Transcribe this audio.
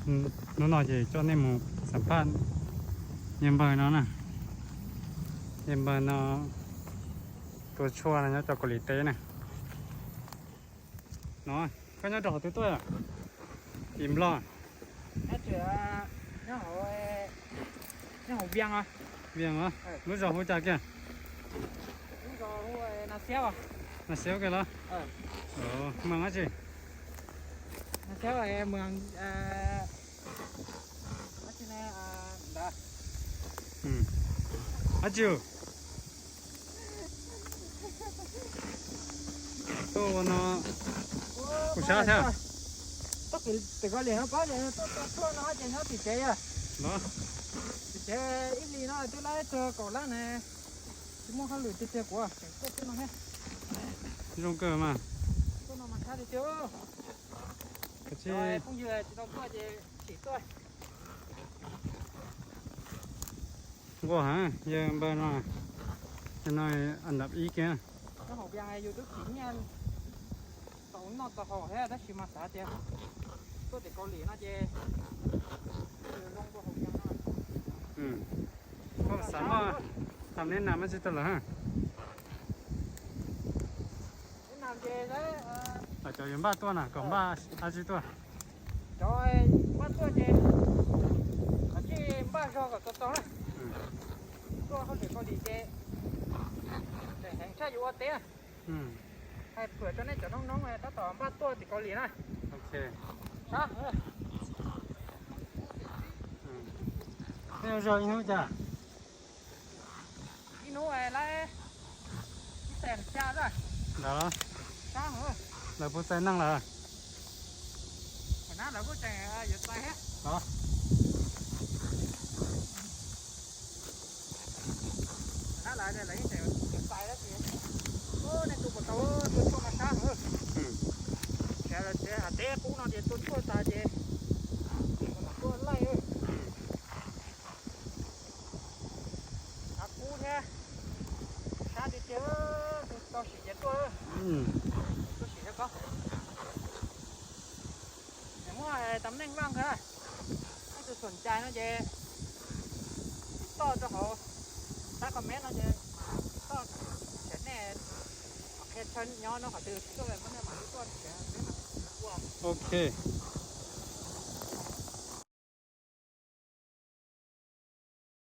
Hnub no ces coj nej mus xam phaj yawg npawg no na. Yawg npawg no tua tshuaj no nyob rau Kaus Lim teb na. No, koj nyob rau hauv twg tuaj? Tim Nplog. Nyob hauv Vias. Vias os. Lub zos hu cas kiag? Nas Xiab kiag los? Mws dab tsi? Dab tsi? Tuaj ua no kuv sab thiab. Tuaj tim Kaus Lim no pab ces tuaj tua tshuaj no ces nyob tim tsev yog. Tim tsev ib hlis no twb laib txog kaum lab ne. Tsis muaj hauj lwm tiag tiag kuv tseem tuaj xwb no thiab. Zoo kawg mas. Tuaj no mas sab tiag tiag. Phooj ywg tsis tau tuaj ces sim tuaj. Nquag heev, yawg npawg no, no an dab ib kiag. Nyob hauv Vias yus twb khwv nyiaj tau noj tau haus thiab tab sis mas xav tias tuaj tim Kaus Lim no ces zoo dua hauv Vias no. Koj xav muaj tam neb nas mas tsis tau lawm. Cov yuav npaj tuaj na, kom npaj dab tsi tuaj? Cov npaj tuaj ces kav tsij npaj zog kom txaus txaus na. Tuaj hauj lwm Kaus Lim ces tseem heev tshaj yus ua teb. Hais phwm rau nej cov noob noob tab tom npaj tuaj tim Kaus Lim na. Sab heev. Nej ua zog ib hnub cas? Ib hnub laib ib xees xya xwb. Ntawd los? Sab heev. Lawv puas txais neeg lawm? Thaum no lawv kuj tseem yuav txais thiab. Thaum no lawv yeej tseem yuav txais dab tsi. Nej tus puas tau tua tshuaj mas sab heev. Tsev lawv tsev hav teb qub no ces tua tshuaj tas ces kom tuaj laij. Av kub thiab, sab tiag tiag, tus tau sim ces tuaj, tuaj sim thiab koj. Ces muaj tam neej vaj nkag, nej tus xom cai no ces toj rau hauv sab comment no ces toj, ces nej qhia chaw nyob no qhov twg tuaj muab nej mam li tuaj. Ok.